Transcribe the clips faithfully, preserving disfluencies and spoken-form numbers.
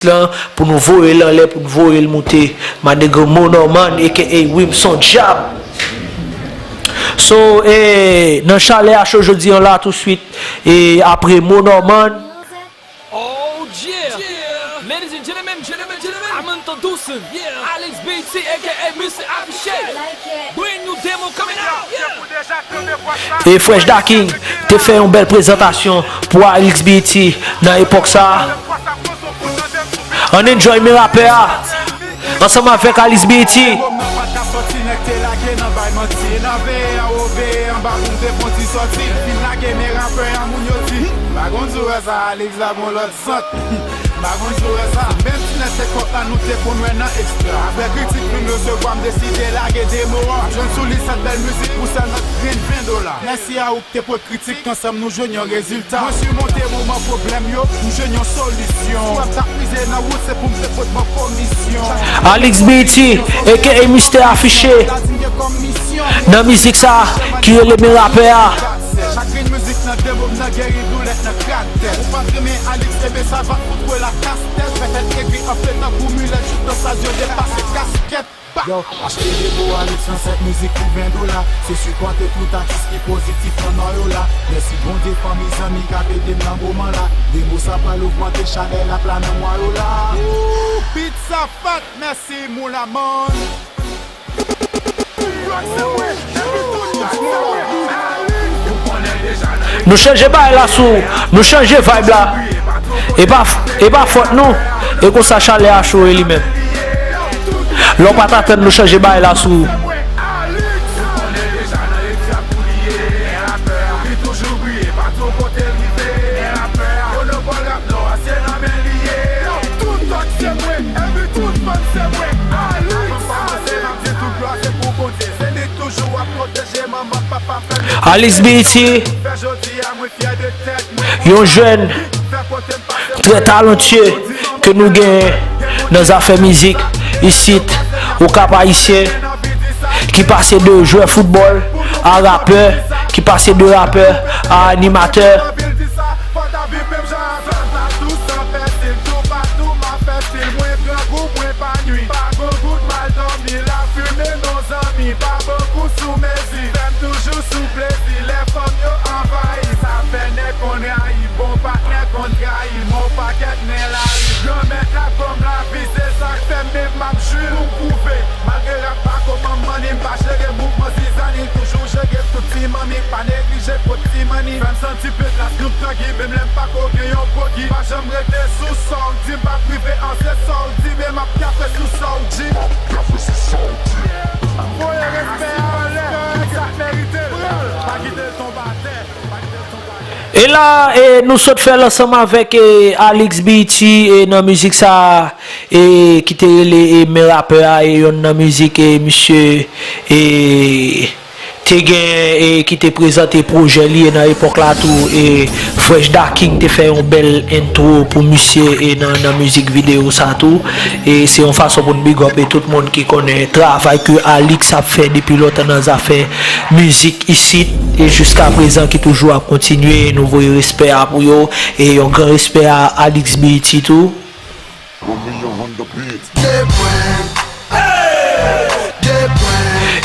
lan, pou nou voye l anlè, pou nou voye l moute. My nigga Mo Norman, A K A Wimson Djab. So, e, nan chalè a cho jodi an la, touswit, e, apre Mo Norman. Oh, yeah. Ladies and gentlemen, gentlemen, gentlemen, Amantha Dawson, yeah. Alex B T, A K A Mister Affiche. Brand new demo coming out, yeah. E Fresh Da King te fè yon bèl prezantasyon pou Alex B T nan epòk sa a. Ann enjoy men rapè a ansanm avèk Alex B T. Mwen pa ka sòti, nèg te lage nan bay manti. Nan veye anwo, veye anba pou m te fon ti sòti. Fin lage men rapè a, moun yo di, m pa konn si w wè sa, Alex la gon lòt sant. M pa konn si w wè sa. Menm ti nèg se kòk la nou te konn wè nan ekstra. Apre kritik fin resevwa, m deside lage demo a. M ap jwenn sou li sèt bèl mizik pou sèlman grenn ven dola. Mèsi a ou k te pot kritik, ansanm nou jwenn yon rezilta. Mwen simonte moman pwoblèm yo, m jwenn yon solisyon. Si w ap tap mize nan wout, se pou m te pot ban komisyon. Alex B T, A K A Mister Affiche, nan mizik sa ki rele Men Rapè a. Chak grenn mizik nan demo m nan geri doulè nan krak tèt. Ou pa t renmen Alex, ebyen sa va fout wè la kastèt. Fè tèt egri anfle tankou milèt, jouk nan sa zye depase kaskèt. Yo, achte demo Alex nan sèt mizik pou ven dola. Se sipòte tout atis ki pozitif nan nwayo la. Mèsi Bondye, fanmi, zanmi k ap ede m nan moman la. Demo sa pral ogmante chalè l ap la nan mwayo la. Ooh, beat sa fat, mèsi Moulaman. Nou chanje bagay la sou, nou chanje vibe la. E pa, e pa fòt nou. E konsa chalè a cho e li menm. Lè w pa t atann nou chanje bagay la sou. Alex B T, yon jèn trè talantye ke nou genyen nan zafè mizik isit, Okap Ayisyen, ki pase de jwè foutbòl a rapè, ki pase de rapè a animatè. Fò ta viv menm jan avè m, la tou san pèsil, toupatou m ap fè stil. Mwen grangou, mwen pa nwi, pa gon gout mal dòmi, lafimen non zanmi, pa bokou sou mezi, fè m toujou sou plezi. Lè fanm yo anvayi, sa fè nèg konn rayi, bon patnè konn trayi, men yon pakèt nen lari. Granmèt la ban m lavi, se sa k fè menm m ap jwi pou m pwouve. Malgre rap pa kòman m manni, m pa jere mouvman zizani, toujou jere tout ti manmi, pa neglije pot ti manni. Fè m santi pye glas, granm tangi, menm lè m pa ko gen yon bogi. Pa janm rete sou sa w di m, pa prive an se sa w di, men m ap gafe sou sa w di. Voye respè a anlè, nèg sa merite l. Pa kite l tonbe atè, pa kite l tonbe atè. E la, e, nou sot fè l ansanm avèk, e, Alex B T, e, nan mizik sa, e, ki te rele, e, Men Rapè a, e, yonn nan mizik, e, misye, e, te gen, e, ki te prezante pwojè li, e, nan epòk la tou, e, Fresh Da King te fè yon bèl entwo pou misye, e, nan, nan mizik videyo sa tou. E se yon fason pou n big up, e, tout moun ki konnen travay ke Alex ap fè depi lontan nan zafè mizik isit, e jiska prezan ki toujou ap kontinye, e nou voye respè a pou yo, e yon gran respè a Alex B T tou.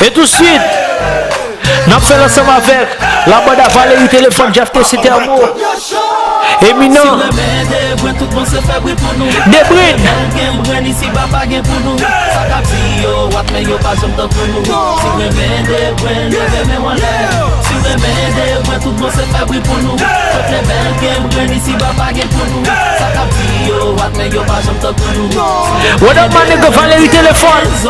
E touswit, n ap fè l ansanm avèk Labanda, Valery Telefòn, Jeff T C Thermo, Eminan, Debrin. What up, my nigga, Valery Telefòn? Se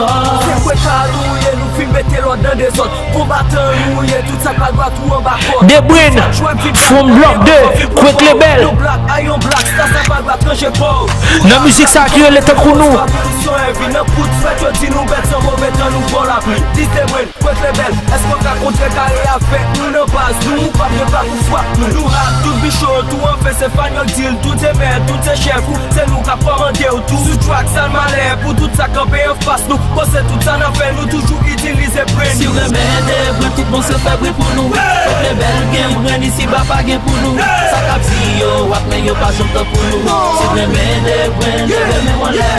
mwen k al ou ye, nou fin mete lòd nan dezòd. Konbatan nou ye, tout sa k pa dwat ou anba kòd. Debrin, From Block de, Kwek Lebèl. Yon blak a yon blak, sa, sa pa dwat ranje kò w. Nan mizik sa ki rele Tankou Nou. Swa polisyon envi nan kout frèt, yo di nou bèt san move tan nou bò lapli. Dis Debrin. Kwek Lebèl, èske w ka kontre kare avèk nou nan baz nou? Ou p ap gen pa pou fwa nou. Nou rap tout bicho, tou anfen se fann yo k di l, tout se mè, tout se chèf ou, se nou k ap kòmande w tou. Sou track sa l malè, Pou tout sa kanpe anfas nou, bon se tout sa n ap fè, nou toujou itilize brain. Si w renmen Debrenn, tout bon se fè bri pou nou. Pèp Lebèl gen brenn, isiba pa gen pou nou. Sa k ap di yo w ap men yo pa janm tankou nou. Si w renmen Debrenn, leve men w anlè.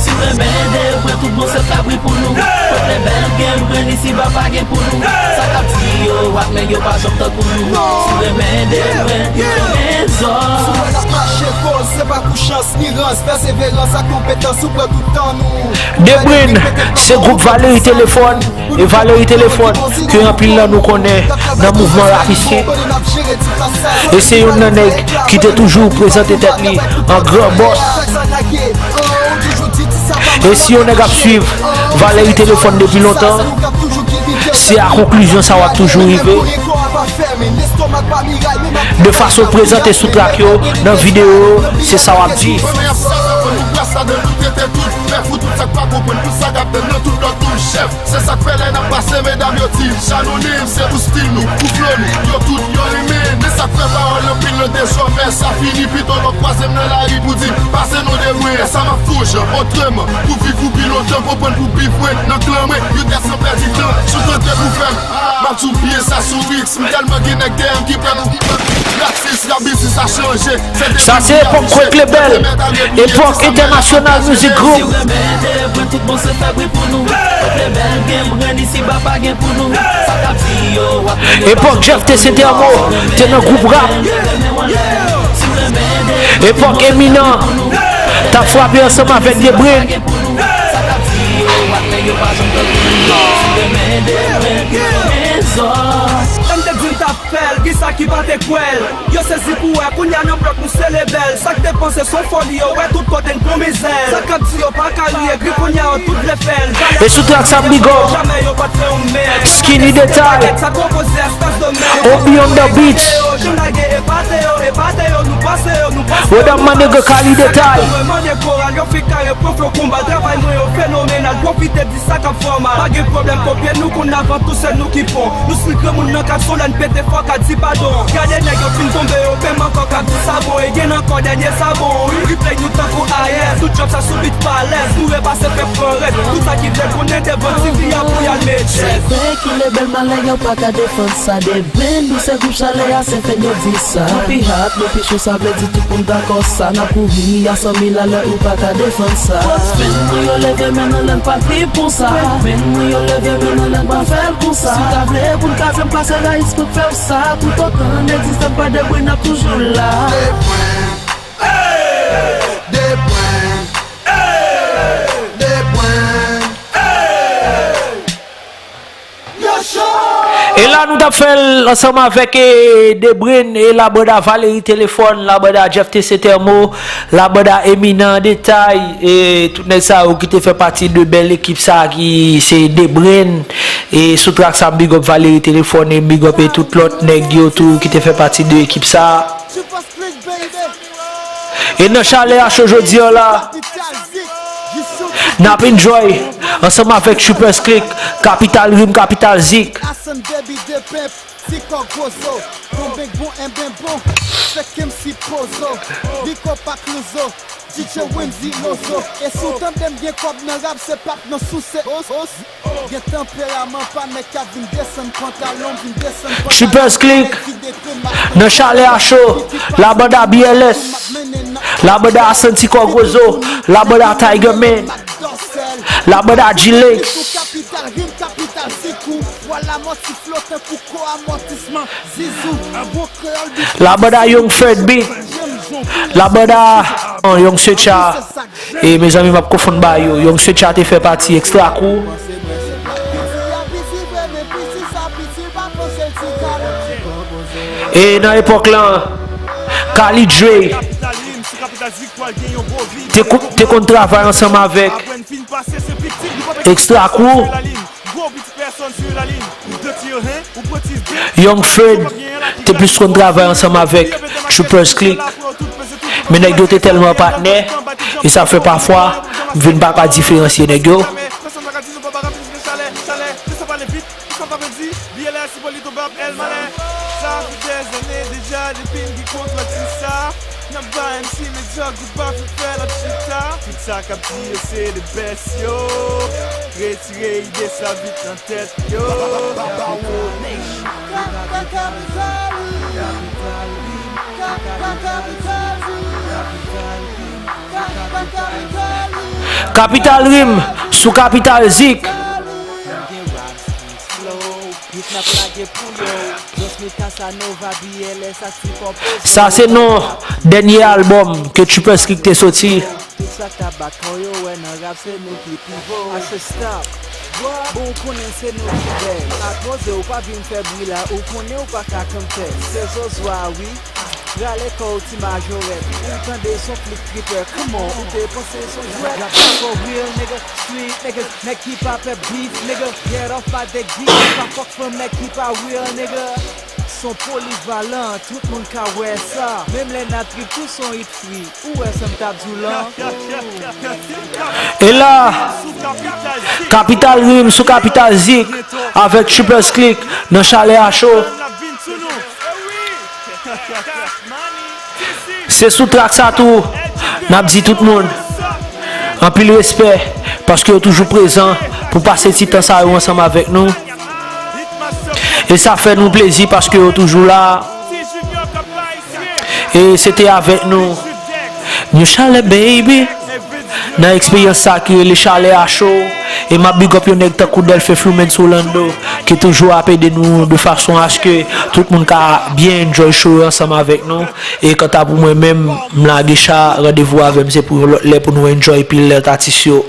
Si w renmen Debrenn, tout bon se fè bri pou nou. Pèp Lebèl gen brenn, isiba pa gen pou nou. Sa k ap di yo w ap men yo pa janm tankou nou. Si w renmen Debrenn, yo gen zò. Si w wè n ap mache, koz se pa kou chans. Ni rans, pèseverans ak konpetans, ou pran tout tan nou. Debrenn, se gwoup Valery Telefòn, e Valery Telefòn ke anpil nan nou konnen nan mouvman rap isit. E se youn nan nèg ki te toujou prezante tèt li an gran bòs. E si yon nèg ap swiv Valery Telefòn depi lontan, se a konklizyon sa w ap toujou rive. De fason prezante sou trak yo, nan videyo yo, se sa w ap di. Premye fwa sa pou nou gras ladan nou tete tout. Mè fou tout sa k pa konprann, tout sa k ap tann nan tout lòt nou chèf. Se sa k fè lè n ap pase, medam yo di, Janonim, se pou stil nou, pou flo nou. Yo tout, yo renmen. Men sa k fè pawòl anpil nan dezòmè, sa fini pito lò kwaze m nan lari pou di, pase non Debrenn. E sa m ap fè w jan, otreman, pou viv ou pi lontan, konprann pou bif mwen, nan klan mwen, yo tè san pèdi tan. Jouk antre pou fè m. M ap di w byen sa sou risk. M tèlman gen nèg dèyè m ki prè pou gratis, rap biznis sa chanje. Sa se epòk Kwek Lebèl, epòk Entènasyonal Music Group. Epòk Jeff T C Thermo te nan gwoup rap. Epòk Eminan t ap frape ansanm avèk Debrenn. Sa m te di m t ap fè l, kisa ki pa te kwè l? Yo sezi pou wè, kounye a nan blòk nou se lebèl. Sa k te panse s on foli, yo wè tout kote n pran mizè. Sa k ap di yo pa ka riye, gri kounye a yo tout vle fè l. E sou trak sa m big up. Jamè yo pa t fè yon mèd. Skinny Detay. Sa konpoze espès de mèd. Obi on the beat. Yo jwenn lage epate yo, epate yo, nou pase yo, nou pase yo. What up, my nigga, Kali Detay. Mwen mande koral, yo fè kare, pran flo konba, travay mwen yo fenomenal, pwofite di sa k ap fè w mal. Pa gen pwoblèm, kopye nou konn avan tou, se nou ki pon. Nou stil granmoun nan kat solèn pete fò ka di padon. Gade nèg yo fin tonbe, yo pèm ankò k ap di sa bon. E gen ankò dènye sa bon, wi. Replay nou tankou ayès. Tout djòb sa sou bit palès. Nou repase fè pran rèd. Tout sa ki vle konnen devan T V a pou y al met chèz. Sèten ki lebèl malè yo pa ka defann sa. Debrenn nou se gwoup chalè a, se fè yo di sa. Nou pi hot, nou pi cho, sa vle di tout moun dakò sa. N ap kouri a san mil alè, ou pa ka defann sa. Fans fen mwen yo leve men nou lè n pa t li pou sa. Fen mwen yo leve men nou lè n pa fè l konsa. Si w ta vle pou n kraze m, pase rayis pou fè w sa. Toutotan n egziste, n pa debri, n ap toujou la. Debrenn. Debrenn. Debrenn. Yo cho! E la nou t ap fè l ansanm avèk, e, Debrenn, e la banda Valery Telefòn, la banda Jeff T C Thermo, la banda Eminan Detay, e tout nèg sa yo ki te fè pati de bèl ekip sa ki se Debrenn, e sou trak sa m big up Valery Telefòn, e m big up e tout lòt nèg yo tou ki te fè pati de ekip sa. E nan chalè a cho jodi an la, n ap enjoy ansanm avèk Tripper Click, Kapital Rim, Kapital Zik. Asan Baby de Pimp, Ti Kò Gwozo, bon ben bon, enben bon, fèk M C Pozo, Nico Pacluzo, D J Wendy Lozo. E si w tande m gen kòb nan rap, se p ap nan souse. Gen tanperaman pa nèg k ap vin desann pantalon, vin desann pantalon. Tripper Click, nan chalè a cho, la banda B L S, la banda Asanti Kò Gwozo, la banda Tiger Man, la banda G-Links. Kapital rim, kapital sikou, pwa lamò ti flotan kou ko amòtisman, zizou, bon kreyòl. La banda Young Fred Beat, la banda, oh, Young Secha. E mezanmi, m ap konfonn ba yo. Young Secha te fè pati Extra Crew. E nan epòk lan, Kali Dre te ko-, te konn travay ansanm avèk Extra Crew. Young Fred te plis konn travay ansanm avèk Tripper Click. Men nèg yo te tèlman patnè, e sa fè pafwa m vin pa ka diferansye nèg yo. Anba M C Major, group pa fè fè lòt chita. Tout sa k ap di yo se the best yo. Retire ide sa vit nan tèt yo. Capital Rim sou Capital Zik. Sa se non dènye album ke Triple Slick te soti. Tout sa k ta bat kò yo wè nan rap se nou ki pi vo. Achte stop. Bon, ou konnen se nou ki bèl. Pa poze, ou pa vin fè bri la, ou konnen ou pa ka kanpè. Se zozwa wi. Rale kò w ti majorèt. Ou tande son pli tripè. Kòman ou te panse son jwèt? Rap pa for real nigga. Street niggas, nèg ki pa pè beef nigga. Get off my dick, pa fòk fè nèg ki pa real nigga. Son polivalan, tout moun ka wè sa. Menm lè n a trip tou son hit free. Ou wè sa m t ap di w lan? E la, Capital Rim sou Capital Zik avèk Triple Slick nan chalè a cho. Se sou trak sa tou n ap di tout moun anpil respè paske yo toujou prezan pou pase ti tan sa yo ansanm avèk nou. E sa fè nou plezi paske yo toujou la. E se te avèk nou New Chalè baby. Nan eksperyans sa ki rele chalè a cho. E m ap big up yon nèg tankou Delphin Fluminense Orlando ki toujou ap ede nou de fason aske tout moun ka byen enjoy show yo ansanm avèk nou. E kanta pou mwen menm, m lage cha, randevou avè m se pou yon lòt lè pou nou enjoy pil lòt atis yo.